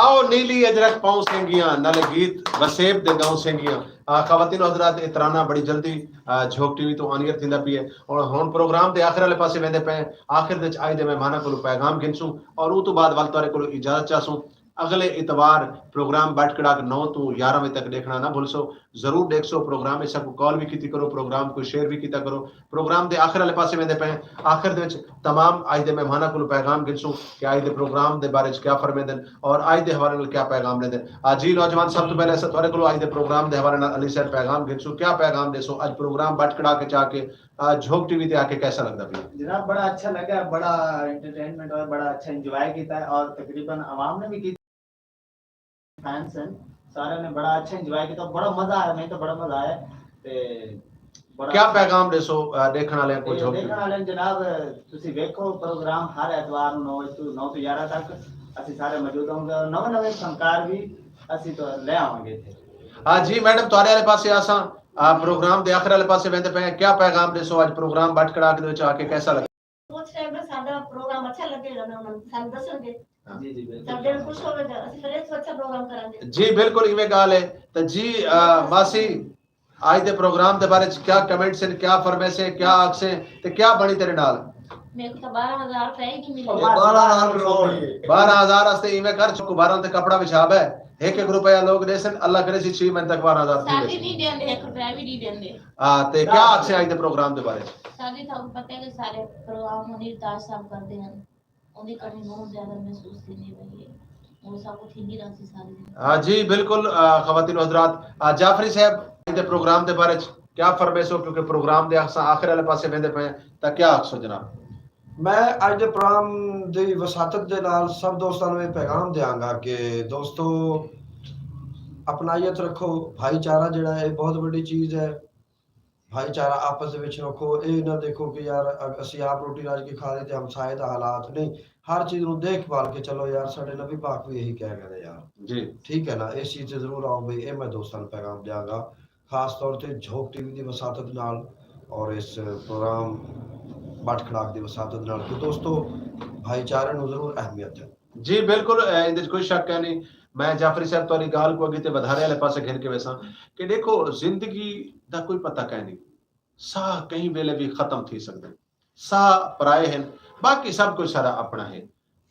او نیلی اجرک پاؤں سینگیاں، نالے گیت وسیب دے گاؤں سینگیاں۔ آ، خواتین و حضرات، اے ترانہ بڑی جلدی، آ، جھوک ٹی وی توں آن ایئر تھیندا پی ہے۔ اور ہن پروگرام دے آخر والے پاسے ویندے پئے ہیں۔ آخر دے وچ آئی دے مہماناں کولوں پیغام گھنسوں اور اوں توں بعد ول تہاڈے کولوں اجازت چاہسوں۔ اگلے اتوار پروگرام بٹ کڑاک نو توں یارہ وجے تک ڈیکھنا نہ بھلسو۔ ضرور ڈیکھسو پروگرام، اساں کوں کال وی کیتی کرو، پروگرام کوں شیئر وی کیتا کرو۔ پروگرام دے آخر والے پاسے ویندے پئے ہیں۔ آخر دے وچ تمام آج دے مہماناں کولوں پیغام گھنسوں کہ آج دے پروگرام دے بارے وچ کیا فرمیندن اور آج دے حوالے نال کیا پیغام ڈیندن۔ آ جی نوجوان، سب توں پہلے اساں تہاڈے کولوں آج دے پروگرام دے حوالے نال علی صاحب پیغام گھنسوں، کیا پیغام ڈیسو؟ آج پروگرام بٹ کڑا کے چا کے، آ، جھوک ٹی وی تے آ کے کیسا لگدا پیا؟ جناب، بڑا اچھا لگا، بڑا انٹرٹینمنٹ اور بڑا اچھا انجوائے کیتا ہے اور تقریباً عوام نے بھی کیتا۔ فینس ہیں، سارے نے بڑا اچھا انجوائے کیتا، بڑا مزہ آیا، میں تو بڑا مزہ آیا۔ تے بڑا کیا اچھا پیغام ڈیسو، آ، ڈیکھن والے کو؟ تے جو ڈیکھن والے جناب، تسی ویکھو پروگرام ہر اتوار نو وجے توں، نو توں یارہ تک اسی سارے موجود ہوں گے اور نویں نویں فنکار بھی اسی تو لے آواں گے اتھے۔ ہاں جی میڈم، تہاڈے والے پاسے آساں، آ، پروگرام دے آخر والے پاسے ویندے پئے ہیں۔ کیا پیغام ڈیسو؟ اج پروگرام بٹ کڑاک دے وچ آ کے کیسا لگا؟ سوچ رہے ہیں ساڈا پروگرام اچھا لگے گا نا، انہاں سانوں دسن گے۔ ہاں۔ جی، جی، بالکل۔ سب دل خوش ہوے گا، اسی پھر اس اچھا پروگرام کریں گے۔ جی، بالکل ایویں گال ہے۔ تے جی، آ، ماسی، آج دے پروگرام دے بارے چ کیا کمنٹس ہیں، کیا فرمیسے، کیا آکھسے تے کیا بنی تیرے نال؟ میرے کو تو بارہ ہزار روپے ہی نہیں ملے۔ یہ بارہ ہزار روپے۔ بارہ ہزار واسطے ایویں کر چکو، بارہ تے کپڑا وچھا بے، ایک ایک روپیہ لوگ دے سن، اللہ کرے سی چھ مہینے تک بارہ ہزار تھی ساڈی ویسن۔ نہیں دیندے، ایک روپیہ بھی نہیں دیندے۔ آ، تے کیا آکھسے آج دے پروگرام دے بارے چ؟ ساڈی تھاکوں پتہ ہے کہ سارے پروگرام منیر تاج صاحب کردے ہیں۔ اوندی کمی بہت زیادہ محسوس تھیندی پئی ہے۔ ہن ساکوں تھیندی رہسی ساری زندگی۔ ہاں جی، بالکل، آ، خواتین و حضرات، آ، جعفری صاحب، اڄ دے پروگرام دے بارے چ کیا فرمیسو؟ کیونکہ پروگرام دے اساں آخر والے پاسے ویندے پئے ہیں، تاں کیا آکھسو جناب؟ میں اڄ دے پروگرام دی وساطت دے نال سب دوستاں نوں یہ پیغام دیاں گا کہ دوستو، اپنائیت رکھو، بھائی چارہ جڑا ہے، بہت وڈی چیز ہے۔ بھائی چارہ آپس دے وچ رکھو، اے نہ دیکھو کہ یار، اگ-، اسی آپ روٹی راج کے کھا لیتے، ہمسائے دا حالات نہیں۔ ہر چیز نوں دیکھ بھال کے چلو یار، ساڈے نبی پاک بھی یہی کہہ گئے نے یار۔ جی۔ ٹھیک ہے نا، اس چیز سے ضرور آؤ بھائی، اے میں دوستاں نوں پیغام دیاں گا، خاص طور تے جھوک ٹی وی دی وساطت نال اور اس پروگرام بٹ کھڑاک دی وساطت نال کہ دوستو، بھائی چارے نوں ضرور اہمیت ہے۔ جی بالکل، اے، ایندے وچ کوئی شک کائنی۔ میں جعفری صاحب تہاݙی ڳالھ کوں اڳے تے ودھارے والے پاسے گھن کے ویساں کہ ݙیکھو، زندگی دا کوئی پتہ کائنی، ساہ کہیں ویلے وی ختم تھی سڳدے۔ ساہ پرائے ہن، باقی سب کجھ ساݙا اپݨا ہے۔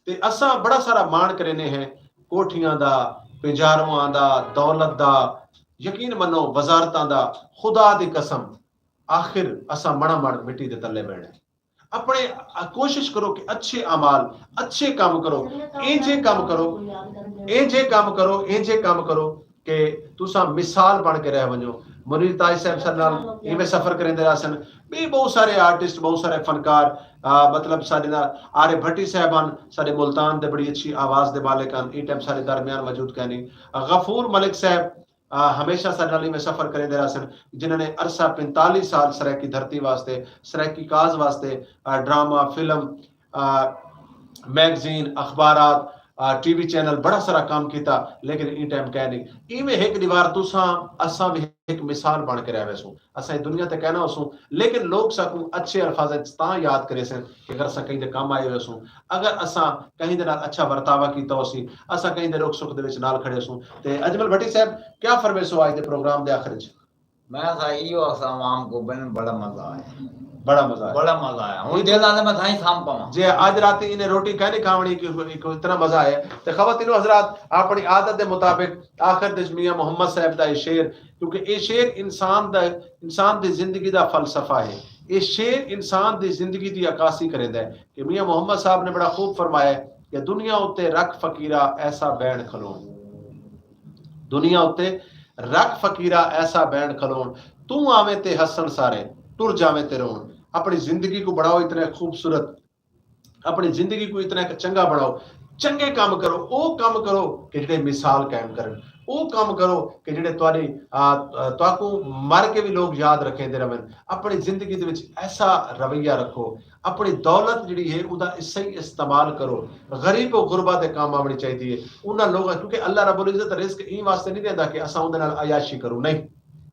تے اساں بڑا سارا ماݨ کریندے ہیں کوٹھیاں دا، پنجارواں دا، دولت دا، یقین منو وزارتاں دا، خدا دی قسم، آخر اساں مݨا مݨ مٹی دے تلے ٻہݨے۔ اپݨے، آ، کوشش کرو کہ اچھے اعمال، اچھے کم کرو، اینجھے کم کرو، اینجھے کم کرو، اینجھے کم کرو کہ تساں مثال بݨ کے رہ ونڄو۔ منیر تاج صاحب ساݙے نال ایویں سفر کریندے رہسن۔ ٻئے ٻہوں سارے آرٹسٹ، ٻہوں سارے فنکار، آ، مطلب ساݙے نال آرے بھٹی صاحب ہن، ساݙے ملتان دے بڑی اچھی آواز دے مالک ہن، ایں ٹائم ساݙے درمیان موجود کائنی۔ غفور ملک صاحب، آ، ہمیشہ ساݙے نال ایویں سفر کریندے رہسن، جنہاں نے عرصہ پنتالیس سال سرائیکی دھرتی واسطے، سرائیکی کاز واسطے، آ، ڈرامہ، فلم، آ، میگزین، اخبارات، آ، ٹی وی چینل بڑا سارا کم کیتا، لیکن ایں ٹائم کائنی۔ ایویں ہک ݙیوار تساں، اساں وی ہک مثال بݨ کے رہ ویسوں۔ اساں ایں دنیا تے کائنا ہوسوں، لیکن لوگ ساکوں اچھے الفاظاں وچ تاں یاد کریسن کہ اگر اساں کہیں دے کم آئے ہوئے ہوسوں، اگر اساں کہیں دے نال اچھا ورتاوا کیتا ہوسی، اساں کہیں دے ݙکھ سکھ دے وچ نال کھڑے ہوسوں۔ تے اجمل بھٹی صاحب، کیا فرمیسو اڄ دے پروگرام دے آخر وچ؟ میں اساں ایہو آکھساں عوام کوں، بھئی بڑا مزہ آیا۔ بڑا مزہ آیا۔ بڑا مزہ آیا۔ ہݨ دل آندے میں تھائیں سام پاواں۔ جے اڄ راتی انہیں روٹی کائنی کھاوݨی کہ کوئی اتنا مزہ آیا۔ تے خواتین و حضرات، اپݨی عادت دے مطابق آخر دے وچ میاں محمد صاحب دا اے شعر، کیونکہ اے شعر انسان دا، انسان دی زندگی دا فلسفہ ہے۔ اے شعر انسان دی زندگی دی عکاسی کریندا ہے کہ میاں محمد صاحب نے بڑا خوب فرمایا ہے کہ دنیا اتے رکھ فقیرا ایسا بین کھلوݨ۔ دنیا اتے رکھ فقیرا ایسا بین کھلوݨ، توں آویں تے ہسݨ سارے، ٹر جاویں تے رووݨ۔ اپݨی زندگی کوں بݨاؤ اتنے خوبصورت، اپݨی زندگی کوں اتنا ہک چنڳا بݨاؤ، چنڳے کم کرو، او کم کرو کہ جڑے مثال قائم کرن، او کم کرو کہ جڑے تہاݙی، آ، آ، تہاکوں مر کے وی لوگ یاد رکھیندے رہون۔ اپݨی زندگی دے وچ ایسا رویہ رکھو، اپݨی دولت جڑی ہے، اوندا صحیح استعمال کرو۔ غریب و غربا دے کم آوݨی چاہیدی ہے۔ انہاں لوگاں، کیونکہ اللہ رب العزت رزق ایں واسطے نہیں دیندا کہ اساں اوندے نال عیاشی کروں، نہیں۔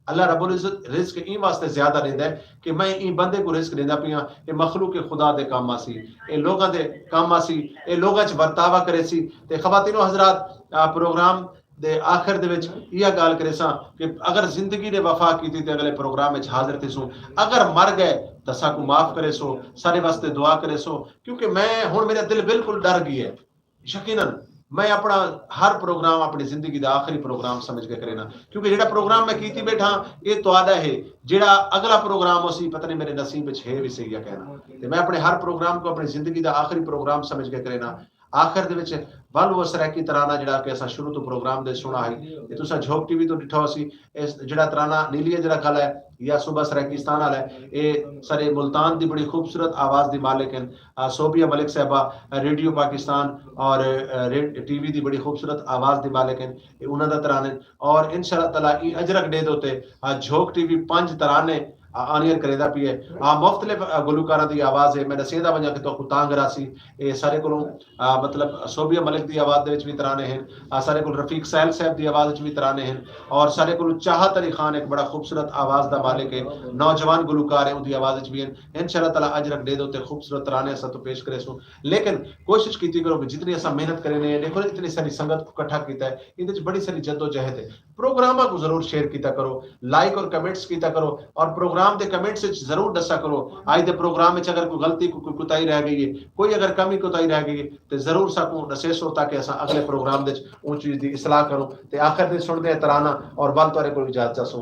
اللہ رب العزت رزق ایں واسطے زیادہ ݙیندا ہے کہ میں ایں بندے کوں رزق ݙیندا پیاں، اے مخلوق خدا دے کم آسی، اے لوگاں دے کم آسی، اے لوگاں اچ ورتاوا کریسی۔ تے خواتین و حضرات، آ، پروگرام دے آخر دے وچ ایہا ڳالھ کریساں کہ اگر زندگی نے وفا کیتی تے اڳلے پروگرام وچ حاضر تھیسوں، اگر مر ڳئے تاں ساکوں معاف کریسو، ساݙے واسطے دعا کریسو، کیونکہ میں ہݨ، میرا دل بالکل ݙر ڳیا ہے۔ یقیناً میں اپݨا ہر پروگرام اپݨی زندگی دا آخری پروگرام سمجھ کے کرینا، کیونکہ جیڑھا پروگرام میں کیتی ٻیٹھاں، اے تہاݙا ہے۔ جیڑھا اڳلا پروگرام ہوسی، پتہ نہیں میرے نصیب وچ ہے وی صحیح یا کائنا۔ تے میں اپݨے ہر پروگرام کوں اپݨی زندگی دا آخری پروگرام سمجھ کے کرینا۔ آخر دے وچ ول وہ سرائیکی ترانہ جیڑھا کہ اساں شروع توں پروگرام دے سݨا ہئی، تے تساں جھوک ٹی وی توں ݙٹھا ہوسی، اے جیڑھا ترانہ نیلی اجرک آلا ہے یا صوبہ سرائیکستان آلا ہے، اے سارے ملتان دی بڑی خوبصورت آواز دی مالک ہن۔ آ، صوبیہ ملک صاحبہ، آ، ریڈیو پاکستان اور، آ، ری-، ٹی وی دی بڑی خوبصورت آواز دی مالک ہن۔ اے انہاں دا ترانہ ہن اور انشاءاللہ تعالیٰ ایں اجرک ڈے دے اتے، آ، جھوک ٹی وی پنج ترانے، آ، آن ایئر کریندا پی ہے۔ آ، مختلف، آ، گلوکاراں دی آواز ہے۔ میں ݙسیندا ونڄاں کہ تہاکوں تانگھ راہسی۔ اے سارے کولوں، آ، مطلب صوبیہ ملک دی آواز دے وچ وی ترانے ہن۔ آ، سارے کول رفیق سہیل صاحب دی آواز وچ وی ترانے ہن اور سارے کولوں چاہت علی خان ایک بڑا خوبصورت آواز دا مالک ہے، نوجوان گلوکار ہے، اوندی آواز وچ وی ہن۔ انشاءاللہ تعالیٰ اجرک ڈے دے اتے خوبصورت ترانے اساں توں پیش کریسوں۔ لیکن کوشش کیتی کرو کہ جتنی اساں محنت کرینے ہیں، ݙیکھو نا، اتنی ساری سنگت کوں اکٹھا کیتا ہے، ایندے وچ بڑی ساری جدوجہد ہے۔ پروگراماں کوں ضرور شیئر کیتا کرو، لائک اور کمنٹس کیتا کرو، اور پروگرام دے کمنٹس وچ ضرور ݙسا کرو، اڄ دے پروگرام وچ اگر کوئی غلطی، کوئی، کوئی کوتاہی رہ ڳئی ہے، کوئی اگر کمی کوتاہی رہ ڳئی ہے، تے ضرور ساکوں ݙسیسو تاکہ اساں اڳلے پروگرام دے وچ اوں چیز دی اصلاح کروں۔ تے آخر دے سݨدے ہیں ترانہ اور ول تہاݙے کول اجازت چاہسوں۔